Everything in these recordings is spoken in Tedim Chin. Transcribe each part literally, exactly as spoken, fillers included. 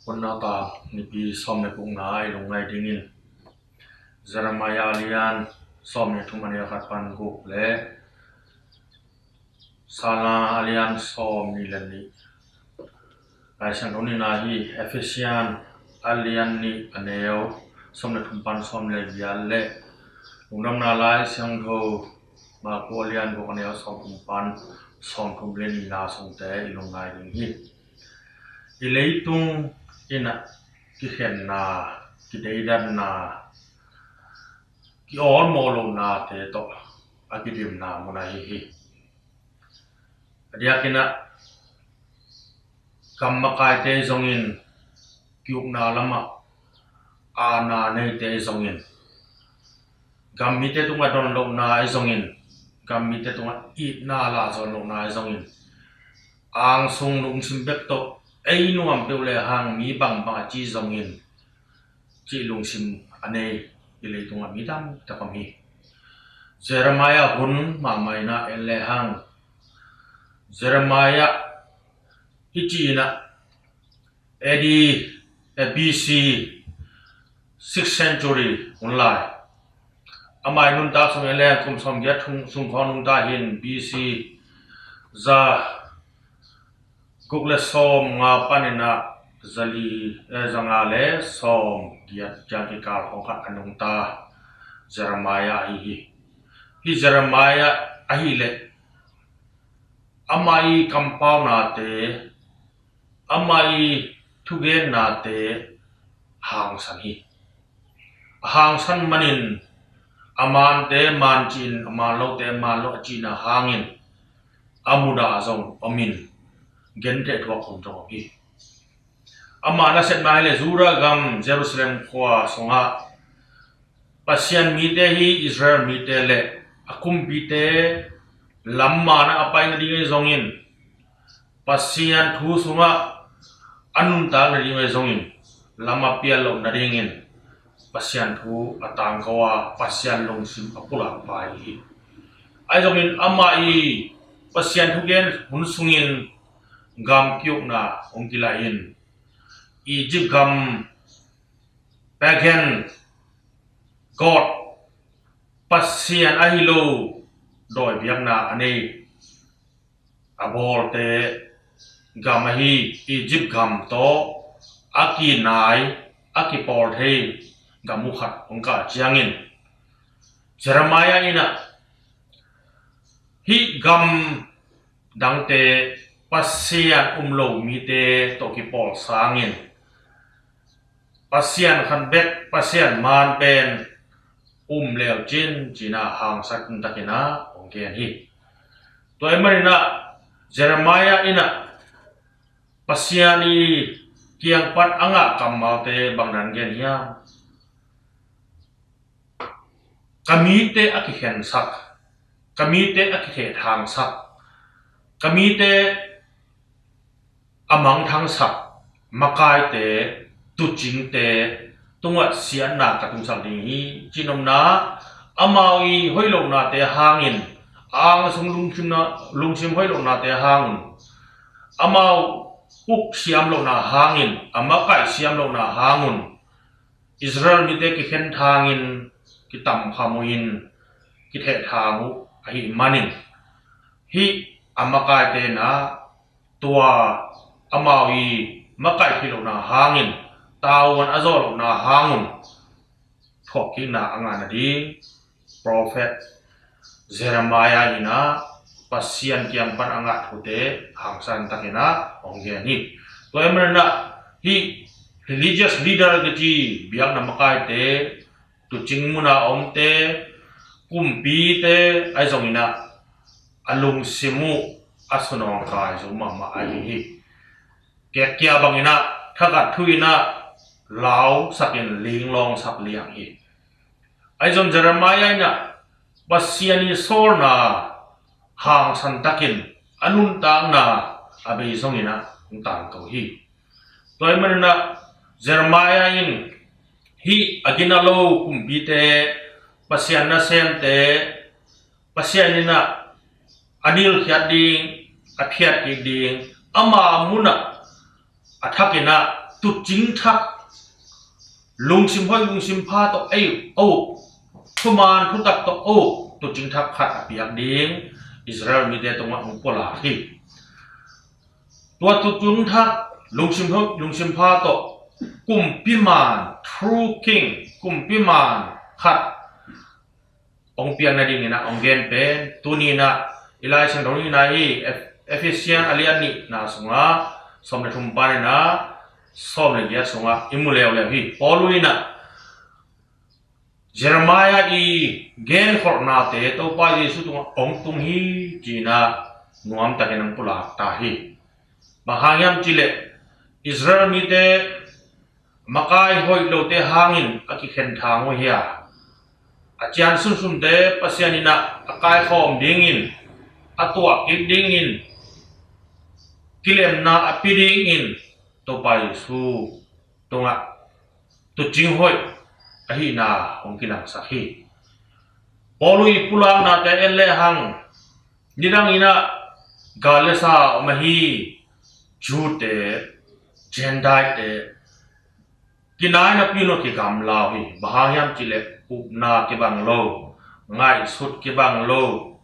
Hun nata nipi sawm le gukna i lungngai dingin Jeremiah a lian sawm le thum, a neu khat pan guk le Salm a lian sawm nih le nih. Lai Siangtho nihna hi Ephesian a lian nih, a neu sawm le thum pan sawm le giat le Lungdamna Lai Siangtho Marku a lian guk, a neu sawm thum pan sawm thum le nihna sungte i lungngai ding hi. I leitung in ah kikhenna, kideidanna, ki-awlmawh lohnate tawh a kidimna mun ahi hi. A diakin ah gam makaite zongin, ki-ukna lamah aana neite zongin, gam mite tungah don lohna ahi zongin, gam mite tungah itna la zawn lohna ahi zongin, angsung lungsim bek tawh ei nuam peuh le hang mi bangbang a ci zongin, cih lungsim a nei i leitungah mi tampi tak om hi. Jeremiah hun mahmah in ah en le hang, Jeremiah i cih in ah A D, eh, B C sixth century hun lai. Amah i nuntak sung en le hang kum sawmgiat sung, sung khawng nungta hi in, B C za guk le sawm nga panin ah za li, eh, za nga le sawm giat ciang kikal khawng khat a nungta Jeremiah ahi hi. Hih Jeremiah ahih leh amah i kampaunate, amah i thugennate hangsan hi. A hangsan manin a mante man ci-in, a man lote man lo a cihna hangin a mudah zong om in, genthei thuak hun zong om hi. Amah nasepna hi leh Judah gam Jerusalem khua sungah Pasian mite hi, Israel mite le a kumpite lam man ah a pai nading ahi zongin, Pasian thu sungah a nuntak nading ahi zongin, lam a pial loh nadingin Pasian thu a tangko a, Pasian lungsim a pulak pa hi. Ahi zongin amah i Pasian thugen hun sungin gam ki-ukna hong kilah in, Egypt gam pagan god, Pasian ahi lo dawi biakna a nei, a bawlte gam ahi Egypt gam tawh a kinai, a kipawl thei gam uh khat hong kah ciangin, Jeremiah in ah hih gam dangte, Pasian um lo mite tawh kipawl sangin, Pasian khat bek, Pasian man pen um leu cin, ci-in ah hangsan takin ah hong gen hi. Tua ahih manin ah Jeremiah in ah Pasian i kiang pan a ngah kammalte bang dan gen hiam? Ka mite a kikhensak, ka mite a kithehthangsak, ka mite a mangthangsak makaite, tuucingte tungah siatna ka tungsak ding hi, ci-in omna, amau i hoih lohnate hangin, a angsung lungsimna, lungsim hoih lohnate hangun, amau uk siam lohna hangin, a makaih siam lohna hangun, Israel mite kikhen thangin, kitamkham uh in, kithehthang uh ahih manin, hih a makaite in ah tua amau i makaih theih lohna hangin, tavuan a zawh lohna hangun, thuakkikna a ngah nading profet Jeremiah in ah Pasian kiang pan a ngah thute hangsan takin ah hong gen hi. Tua ahih manin ah hih religious leader kici, biakna makaite, tuucing mun a omte, kumpite ahi zongin ah a lungsim uh a sunawngkai zo mahmah ahi hi. Kekkia bangin ah thakhat thu in ah lausak in linglawngsak liang hi. Ahi zong Jeremiah in ah Pasian i sawlna hangsan takin a nuntakna a bei zongin ah hong tangko hi. Tua ahih manin ah Jeremiah in hih a gina lo kumpite, Pasian nasemte, Pasian in ah a nilkhiat ding, a phiatkik ding, ama munah a thakin ah tuucing thak, lungsim hoih lungsim pha tawh ei uh, thuman thutak tawh ei uh tuucing thak khat a piak ding Israel mite tungah hong pulak hi. Tua tuucing thak, lungsim hoih lungsim pha tawh kumpiman, true king, kumpiman khat hong piak nadingin ah hong gen pen tuni in ah i Lai Siangtho in ah hi, Ef- Efesian a lian nihna sungah sawm le thum pan in ah sawm le giat sungah i mu leuleu hi. Paul in ah Jeremiah i genkholhnate Topa Jesu tungah hong tung hi ci-in ah nuamtakin hong pulak ta hi. Bang hang hiam cih leh Israel mite makai hoih lote hangin a kikhenthang uh hi a, a cian sunsunte Pasian in ah a kaikhawm dingin, a tuak kik dingin, kilemna a pia dingin Topa Jesu tungah tuucing hoih ahihna hong kilangsak hi. Paul i pulaknate en lehang nidang in ah gal le sa om ahi Jew-te, Gentile-te, kinai napi un ah kigamla uh hi. Bang hang hiam cih leh upna kibang lo, ngaihsut kibang lo,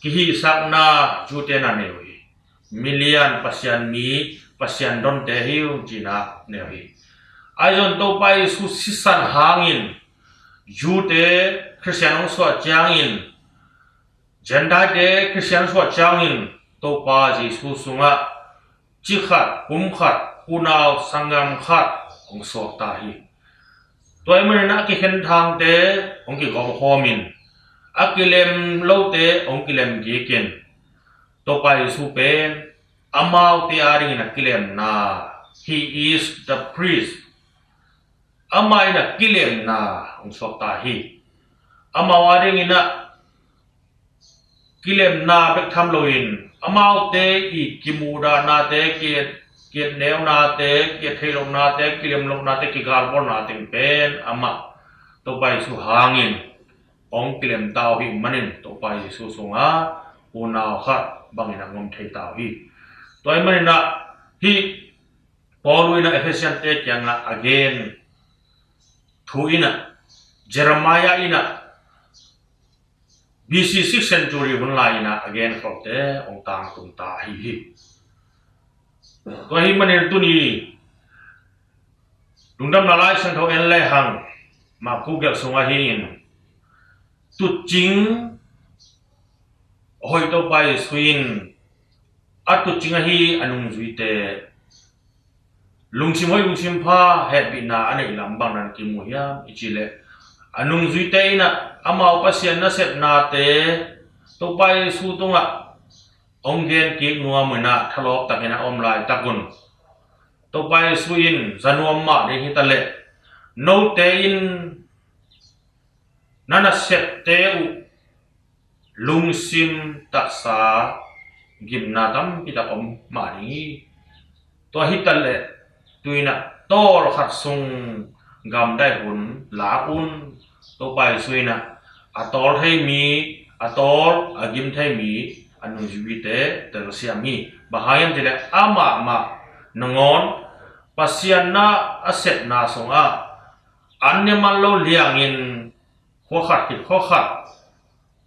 kihisakna Jew-te na nei uh hi. Milian Pasian mi, Pasian donte hi ung ci-in ah nei uh hi. Ahi zongin Topa Jesu sisan hangin Jew-te Khristian hong suah ciangin, Gentile-te Khristian suah ciangin Topa Jesu sungah ci khat, kum khat, unau sanggam khat hong suak ta hi. Tua ahih manin a kikhenthangte hong kigawmkhawmin, a kilem lote hong kilem kikin, Topa Jesu pen amaute adingin a kilemna, he is the priest, amah in a kilemna hong suak ta hi. Amau adingin a kilemna bek tham loin amaute i kimuhdahnate, ki-, kietneunate, kiettheihlohnate, kilemlohnate, kigalbawlna teng pen amah Topa Jesu hangin hong kilem ta uh ahih manin Topa Jesu sungah unau khat bangin a om thei ta uh hi. Tua ahih manin a hih Paul in a Efesian-te kiangah a gen thu in a, Jeremiah in a B C six century hun lai in a a genkholte hong tangtung ta ahi hi. Tua ahih manin tuni Lungdamna Lai Siangtho en lehang Marku gelh sungah hi-in, tuucing hoih Topa Jesu in a tuucing ahi a nungzuite lungsim hoih lungsim pha hehpihna a neih lam bang nan kimu hiam i cih leh, a nungzuite in a amau Pasian nasepnate Topa Jesu tungah hong gen kik nuam uh in a, thalawp takin a om laitak un Topa Jesu in za nuam mah ding hi ta leh, note in na nasepte uh lungsim taksa gimna tampi tak om mah ding hi. Tua hi ta leh, tu-in a tawlkhat sung gamdai hun lak un. Topa Jesu in a, a tawl thei mi, a tawl a gim thei mi a nungzuipite telsiam hi. Bang hang hiam cih leh amah mah nangawn Pasian na a sepna sungah an ne man lo liangin khua khat khit khua khat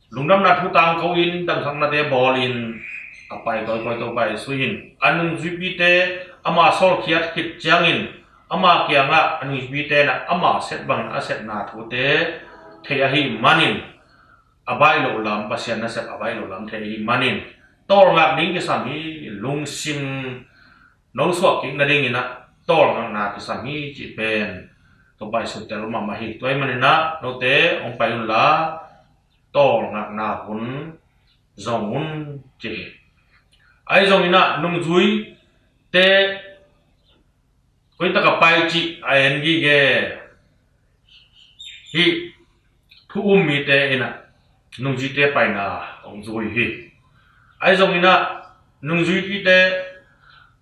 lungdamna thu tangko-in damsaknate bawlin a pai kawikawi Topa Jesu in a nungzuipite ama sawlkhiat khit ciangin ama kiangah a nungzuipite in a ama sep bangin a sepna thute thei ahih manin, a baih loh lam, Pasian nasep a baih loh lam thei ahih manin tawlngak ding kisam hi. Lungsim nosuah kik nadingin a tawlngakna kisam hi cih pen Topa Jesu tel mahmah hi. Tua ahih manin a note hong pai unla, tawlngakna hun zong un ci hi. Ahi zongin a nungzuite koi tak a pai cih a en gige hi. Thu um mite in a nungzuite paina hong zui hi. Ahi zongin a nungzuipite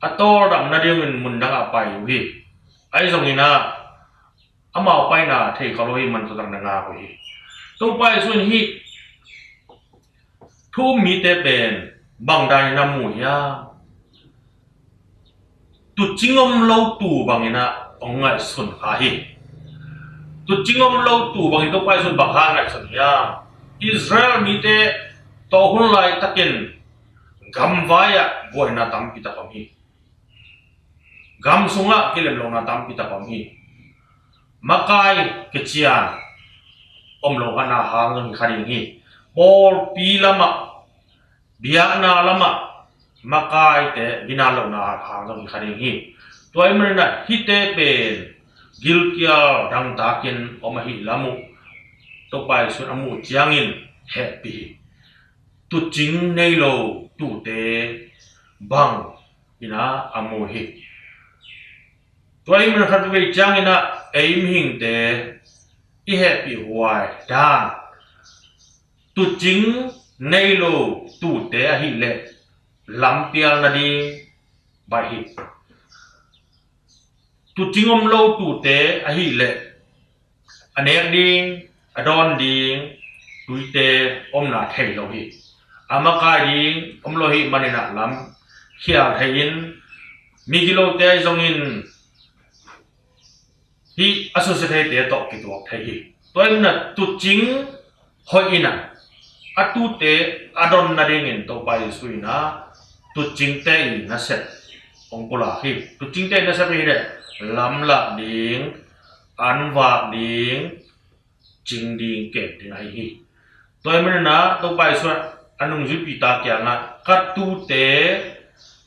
a tawldam nadingin mundang a pai uh hi. Ahi zongin a amau paina thei kha lo hi, man tua tak na ngak uh hi. Topa Jesu in hih thu um mite pen bang danin a mu hiam? Tucing om lo tuu bangin ah hong ngaihsun kha hi. Tucing om lo tuu bangin Topa Jesu in bang hang ngaihsun hiam? Israel mite tawh hun laitakin gamvai ah buaina tampi tak om hi. Gam sungah kilemlohna tampi tak om hi. Makai kician om lo khatna hang zong hi kha ding hi. Pawlpi lamah, biakna lamah makaite ginat lohna hang zong hi kha ding hi. Tua ahih manin ah hihte pen gilkial dangtakin om ahih lam uh Topa Jesu in a muh ciangin hehpih hi. Tucing nei lo tuute bang in ah a mu hi. Tua ahih manin khatvei ciangin ah ei mihingte i hehpihhuai dan, tucing nei lo tuute ahih leh lampial nading baih hi. Tucing om lo tuute ahih leh a nek ding, a dawn ding tuite omna thei lo hi. A makai ding om lo hi manin ah lam khial thei in, migilote zongin hih a susia theite tawh kituak thei hi. Tua ahih manin ah tucing hoih in ah a tuute a dawn nadingin Topa Jesu in ah tucingte i nasep hong pulak hi. Tucingte i nasep hi leh lamlak ding, an vak ding, cing ding, kem ding ahi hi. Tua ahih manin ah Topa Jesu in a nungzuipite kiangah ka tuute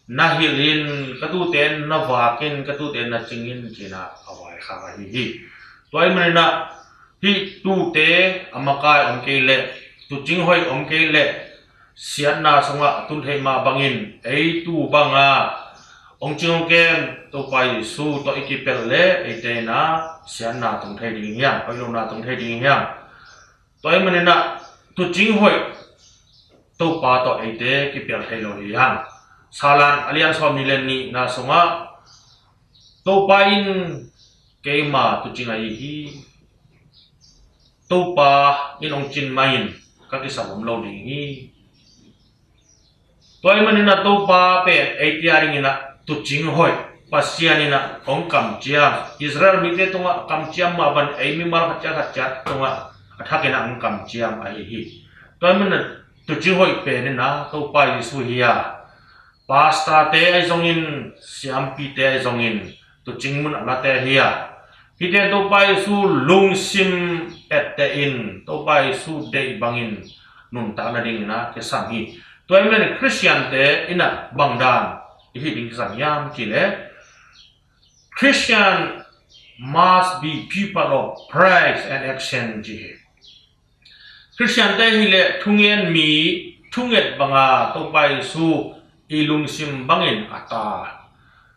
na hilh in, ka tuute na vak in, ka tuute na cing in ci-in ah a vaikhak ahi hi. Tua ahih manin ah hih tuute a makai om kei leh, tucing hoih om kei leh, siatna sungah a tun theih mah bangin ei tuu banga hong cing hong kem Topa Jesu tawh i kipelh leh eite in ah siatna tung thei ding hiam, hoih lohna tung thei ding hiam? Tua ahih manin ah tucing hoih Topa tawh eite kipelh thei lo hi hang. Salan a lian sawmnih le nihna sungah Topa in keima tucing ahi hi. Topa in hong cin ma-in ka kisam om lo ding hi. Tua ahih manin ah Topa pen eite a dingin ah tucing hoih, Pasian in ah hong kamciam, Israel mite tungah kamciam mah bangin ei mimal khat ciat khat ciat tungah a thakin ah hong kamciam ahi hi. Tua ahih manin ah tucing hoih pen in ah Topa Jesu hi a, pastorte ahi zongin, siampite ahi zongin, tucing mun a late hi a, hihte Topa Jesu lungsim etteh in, Topa Jesu deih bangin nuntak nadingin ah kisam hi. Tua ahih manin Khristiante in ah bang dan i hih ding kisam hiam cih leh, Christian must be people of praise and action ci hi. Khristiante hi leh thungen mi, thunget banga Topa Jesu i lungsim bangin a ta,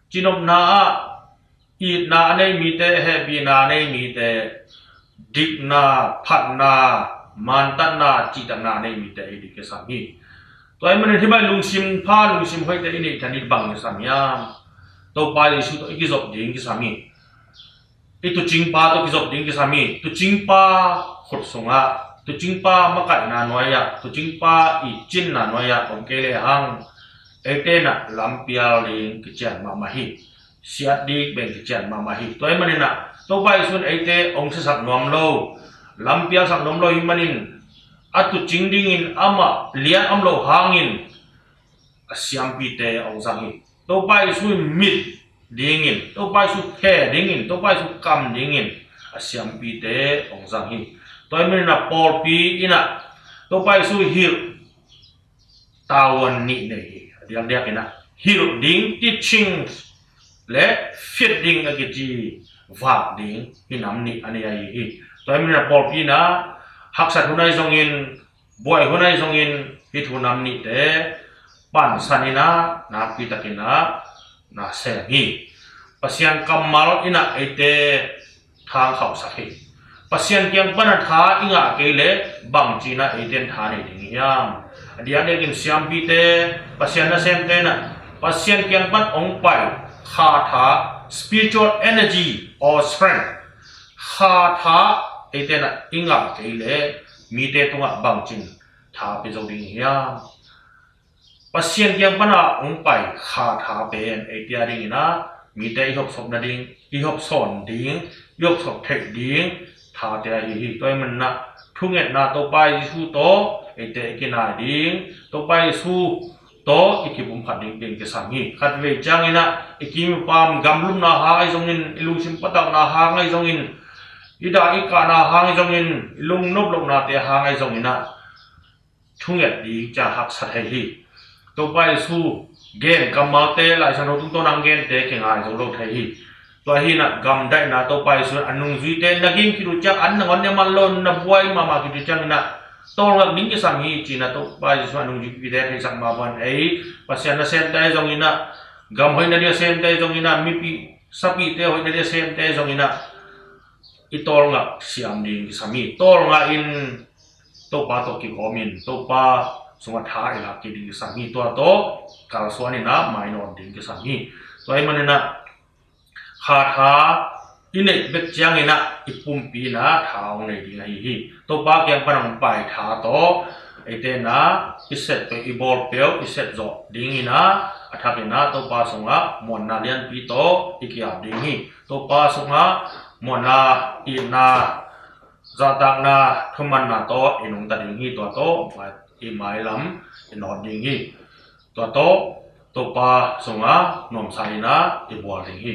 cinopna ah itna a nei mite, hehpihna a nei mite, dikna, phatna, mantatna, cihtakna a nei mite hi ding kisam hi. Tua ahih manin hih bang lungsim pha, lungsim hoihte i neih theih ding bang kisam hiam? Topa Jesu tawh i kizop ding kisam hi. I tucingpa tawh kizop ding kisam hi. Tucingpa khut sungah, tucingpa makaihna nuai-ah, tucingpa i cinna nuai-ah om kei lehang, eite in ah lampial ding kician mahmah hi. Siat ding beng kician mahmah hi. Tua ahih manin ah Topa Jesu in eite hong siasak nuam lo, lampialsak nuam lo ahih manin, a tucing dingin amah lian om loh hangin a siampite hong zang hi. Topa Jesu in mit dingin, Topa Jesu khe dingin, Topa Jesu kam dingin a siampite hong zang hi. Tua ahih manin ah pawlpi in ah Topa Jesu hilh tavuan nih nei hi. A diakdiak in ah hilh ding, teaching, le feed ding a kici vak ding hih nam nih a nei ahi hi. Tua ahih manin ah pawlpi in ah haksat hun ahi zongin, buai hun ahi zongin, hih thu nam nihte pansan in ah nakpi takin ah na sem hi. Pasian kammal in ah eite tha hong khauhsak hi. Pasian kiang pan a tha i ngah kei leh bangci in ah eite in tha nei ding hiam? A diakdiakin siampite, Pasian nasemte in ah Pasian kiang pan hong pai kha tha, spiritual energy or strength, kha tha eite in ah i ngah kei leh mite tungah bangci in tha pia zo ding hiam? Pasian kiang pan a hong pai kha tha pen eite a dingin ah mite i hopsop nading, i hopsawn ding, i hopsop theih ding thate ahi hi. Tua ahih manin ah thungetna Topa Jesu tawh eite i kinai ding, Topa Jesu tawh i kipumkhat ding pen kisam hi. Khatvei ciangin ah i kiim i paam gamlumna hang ahi zongin, i lungsim patakna hang ahi zongin, i dah i kahna hang ahi zongin, i lungnop lohnate hang ahi zongin ah thunget ding ciang haksa thei hi. Topa Jesu gen kammalte Lai Siangtho tungtawn a hong gente kingai zo lo thei hi. Tua hi in ah gamdaihna Topa Jesu a nungzuite na gim khit uh ciang an nangawn ne man lo, na buai mahmah khit uh ciangin ah tawlngak ding kisam hi ci-in ah Topa Jesu a nungzuipite theisak mah bangin ei Pasian nasemte ahi zongin ah, gam hoihna ding a semte ahi zongin ah, mipih sapite hoihna ding a semte ahi zongin ah i tawlngak siam ding kisam hi. Tawlngak in Topa tawh kikawmin Topa sungah tha i lak kik ding kisam hi. Tua tawh kalsuan in ah mai nawn ding kisam hi. Tua ahih manin ah kha tha i neih bek ciangin ah i pumpi in ah tha hong nei ding ahi hi. Topa kiang pan hong pai tha tawh eite in ah i set peuh, i bawl peuh i set zawh dingin ah a thakin ah Topa sungah muanna lianpi tawh i ki-ap ding hi. Topa sungah muanna, itna, zahtakna, thumanna tawh i nungta ding hi. Tua tawh mai, i mailam i nawt ding hi. Tua tawh Topa sungah nuamsa in ah i bual ding hi.